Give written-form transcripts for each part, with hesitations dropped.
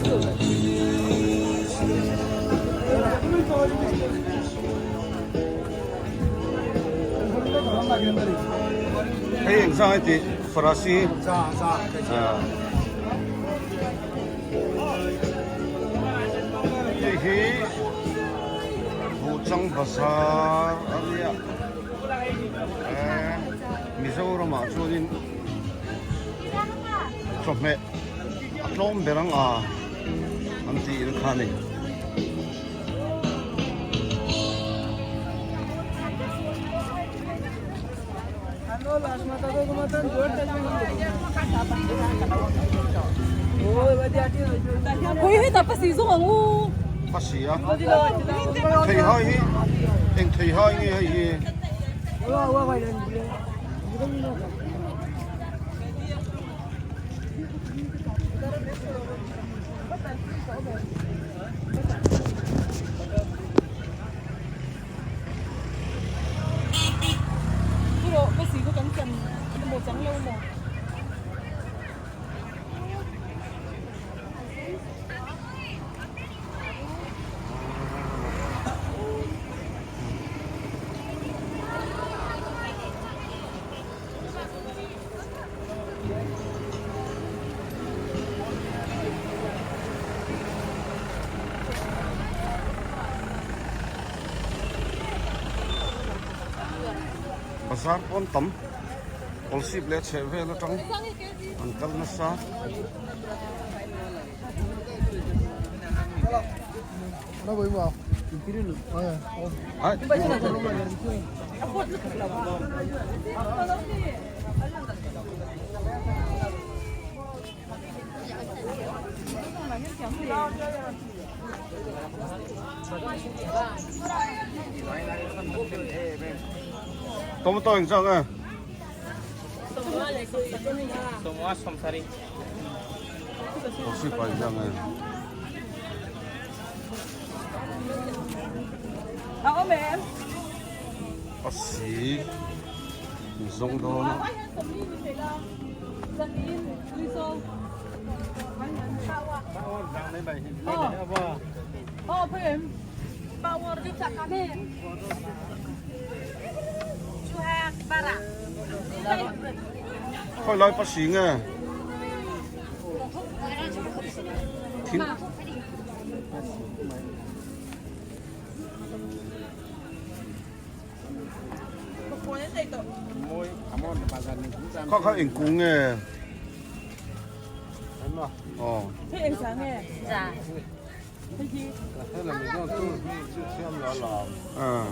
Hei eng zang heti farasi hei hi Buhchang bazar a nia Mizoramah chuanin chawhmeh a tlawm ber ang a an tih in kha a ni. Pasi a theihai hi eng theihai nge hei hi. Bazar pawn tam kawlsip leh chheh vel atang an kal nasa. Tomato eng zawk nge? A si zawng dawn a. Khawi lai pasi nge? Thil Kha kha eng kung nge? Aw. Aw.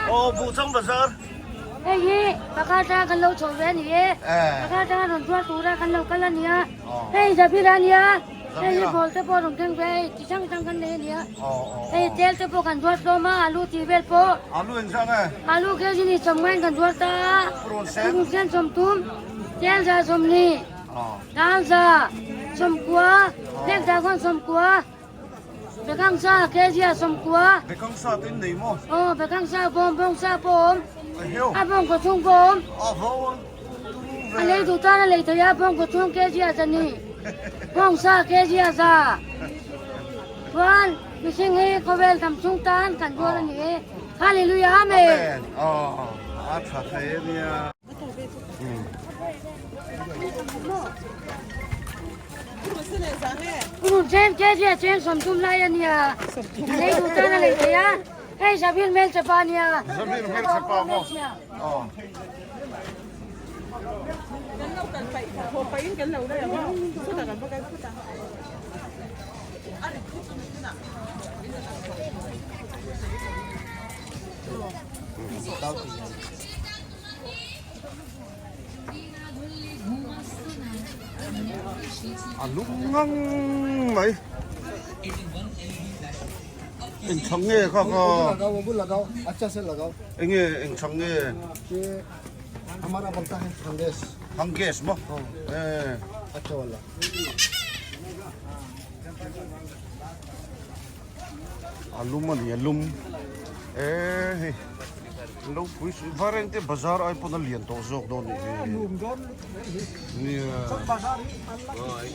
Aw Buhchang bazar. Hei hi pakhat atanga kan lo chhoh ve a ni e. Pakhat atanga rawn zuar tura kan lo kal a ni a. Hei Zabira a ni a. Hei hi ball te pawh rawn keng ve a hei chi hrang hrang kan nei a ni a. Hei tel te pawh kan zuar hlawm a alu tih vel pawh. Alu engzah nge? Alu kg ni sawmngain kan zuar ta a. Purun sen sawmthum. Tel za sawmhnih. Dal za sawmkua. Hlek dah khawn sawmkua. Bekang sa kg ah sawmkua. Bekang sa te in nei maw? Aw bekang sa bawm bawng sa pawh a awm. A bawng kaw chhung pawh a awm. A bawng turu ve. A lei duh tan a lei thei a bawng kaw chhung kg ah zahnih. Bawng sa kg ah za. Chuan mihring hi khawvel dam chhung tan kan bual a ni e. Hallelujah Amen. Amen. Aw a tha thei a nia. Purun chen kg ah chen sawmthum lai a nia. A lei duh tan a lei thei a. Hei Zabir hmelchhe pa a nia. Zabir hmelchhe pa maw? Aw. A lum ngang mai. Eng chhang nge kha kha? Eng nge eng chhang nge? Hanges maw? A lum a ni a lum e hei lo pui suih vareng te bazar ai pawn a lian tawh zawk dawn nih hi nia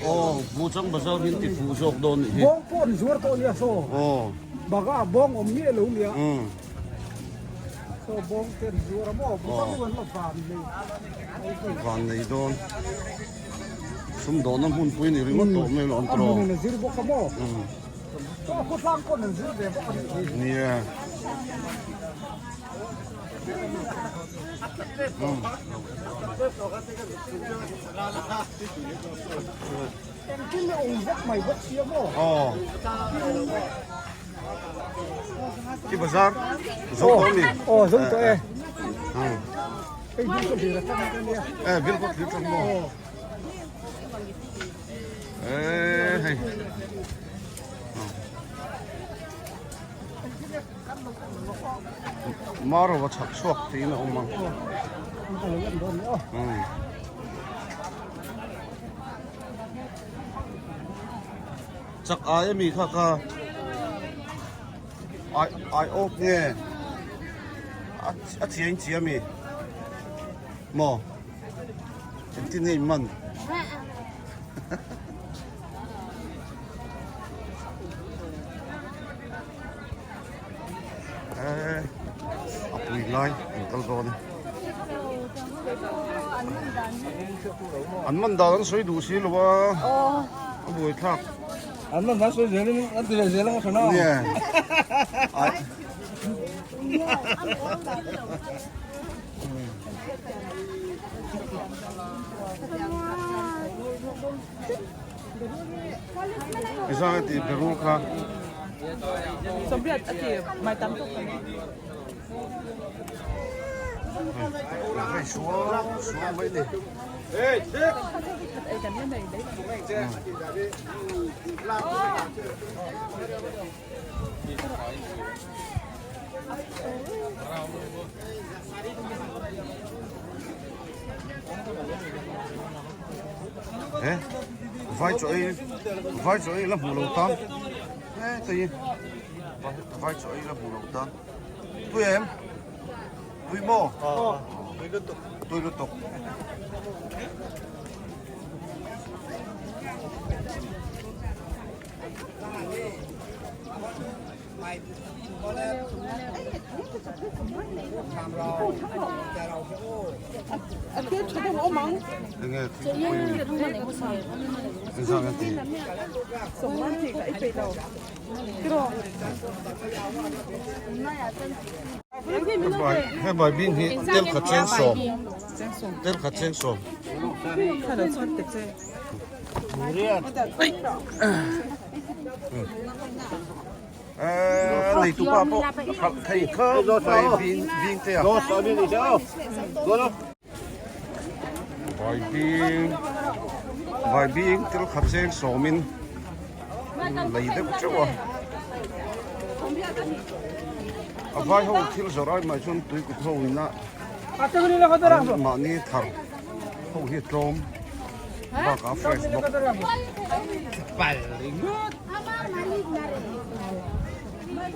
aw buhchang bazar hi an ti fuh zawk dawn nih hi bawng pawh an zuar tawh nia saw aw baka bawng awm miah lo nia saw bawng te an zuar a maw buhchang hi an la van nei van nei dawn sumdawhna hmunpui ni ringawt tawh mai lo an tawh a hmunin a zir bawk a maw Chaw khawtlang pawn an zir ve bawk a nih hi. Nia. Engtin a awm vek mai bawk sia maw? Aw. Ki bazar zo tawh mi? Aw zo tawh e. Hei bil ka hlir atang ka nia. Eh bil ka hlir atang maw? Ê hei. Maro a chhak chhuak tiin a awm ang. Chak ai ami kha kha ai ai awk nge a chiang chiang ami maw Engtin nge in man? Eh, a pui lai an kal dawn e. An man dan an sawi duh si lo a. A buai thlak. An man dan sawi zel in an ti leh zel ang a tha na. Nia. Ai. Izang a tih berul kha. Sawmriat a ti mai tam tawk kan. Hei sual sual mai ni. He vai chaw ei vai chaw ei la hmuh lo tan he tei vai chaw ei la hmuh lo tan tui em tui maw tui lutuk tui lutuk. Enge thingpui engzah nge ti he bai bing hi tel khat cheng sawm tel khat cheng sawm. Nei tu pa pawh khalh thei khawp mai bing te a. Vai bing vai bing tel khat cheng sawmin lei deuh teuh a. A vai ho thil zawrh ai mai chuan tui kut ho ina mahni thar ho hi a tlawm bakah a fresh bawk.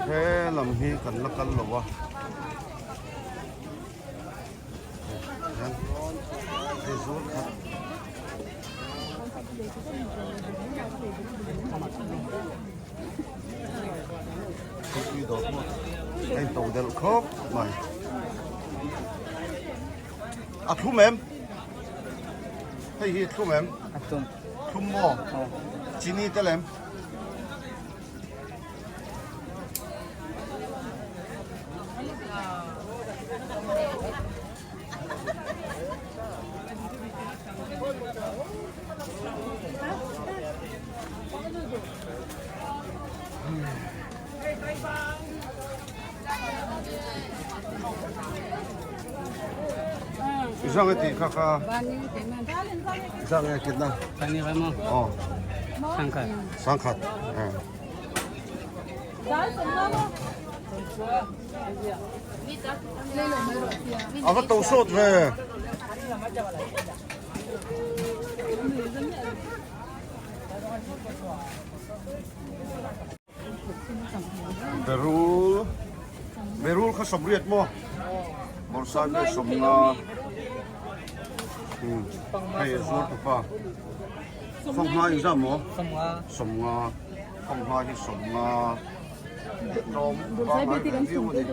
He lam hi kan la kal lo a hian hei zual khat thingpui dawr pawh a in to delh khawp mai a thlum em hei hi a thlum em a thlum thlum maw chini te lem Zang e ti kha kha Zang e kitna Oh Sangkhat Sangkhat A va to sawt ve Berul Berul kha 80 maw? Bawrhsaibe 50 Hei a zuar tupa Fanghma engzah maw? 50 Fanghma hi 50 Tlawm pangngai ve viau a ni.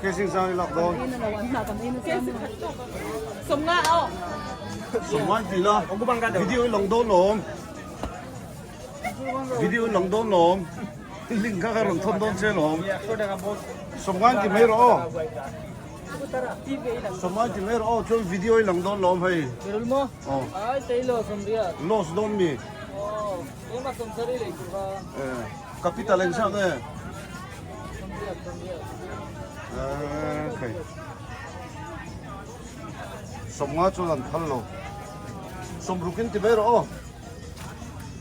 Kei zang i lak dawn. 50 ti la. Video i lang dawn lawm. Video i lang dawn lawm. Link kha ka rawn thawn dawn che lawm. 50 ti mai rawh aw. 50 ti mai rawh aw. Chuan video i lang dawn lawm hei. Aw. Loss dawn mi. Capital engzah nge? Okay. 50 chuan an phal lo. 60 in ti mai rawh aw.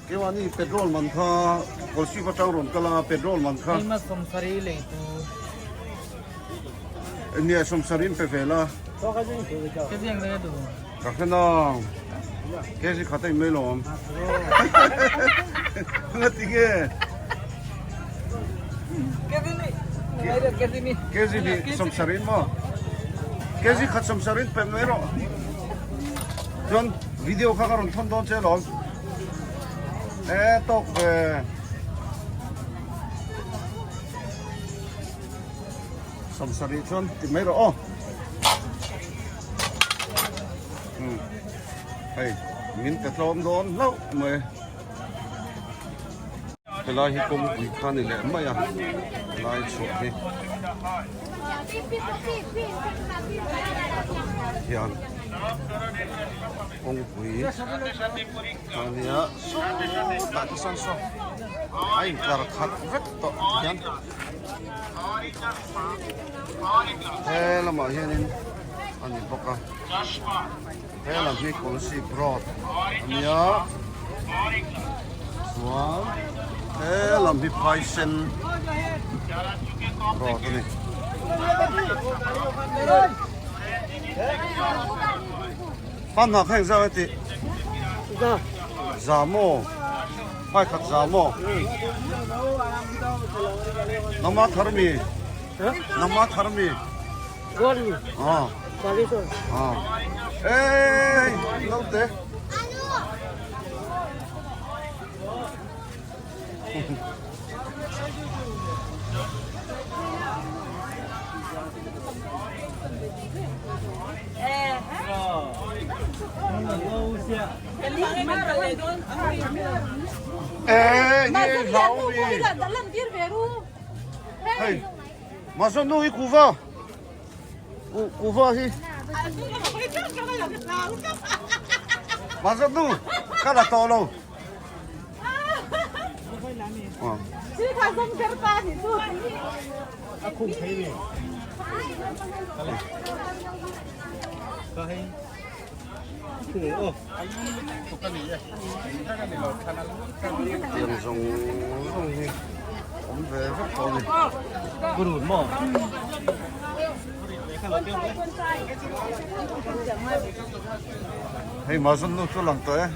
Keimahni petrol man kha Kawlsip atang rawn kal a petrol man kha. Keimah 70 lei tu. Nia 70 in pe ve la. Ka ziang ve du. Ka hre nang. Kg khat a in mai lawm. Nga ti nge? Kg hi 70 in maw? Kg khat 70 in pe mai rawh. Chuan video kha ka rawn thawn dawn che lawm. E tawk ve. 70 chuan ti mai rawh aw. Hei min pe tlawm dawn hlauh mai. Helai hi kawngpui kha ni leh mai a helai chhuah hi hian kawngpui a nia sawtah te sawn saw a inkar khat vek tawh hian he lamah hianin a ni bawk a he lam hi Kolasib road a nia chuan he lam hi Phaisen road a ni. Panhnah kha engzah nge tih? Za maw? Paikhat za maw? Nangma thar mi? Nangma thar mi? Aw. Aw. Ey, naute. Mazonu hi kuva kuva hi Mazonu ka la tawh lo Tiang zawng zawng hi awm ve vek tawh a ni. Hei Mazon nu chu lang tawh e.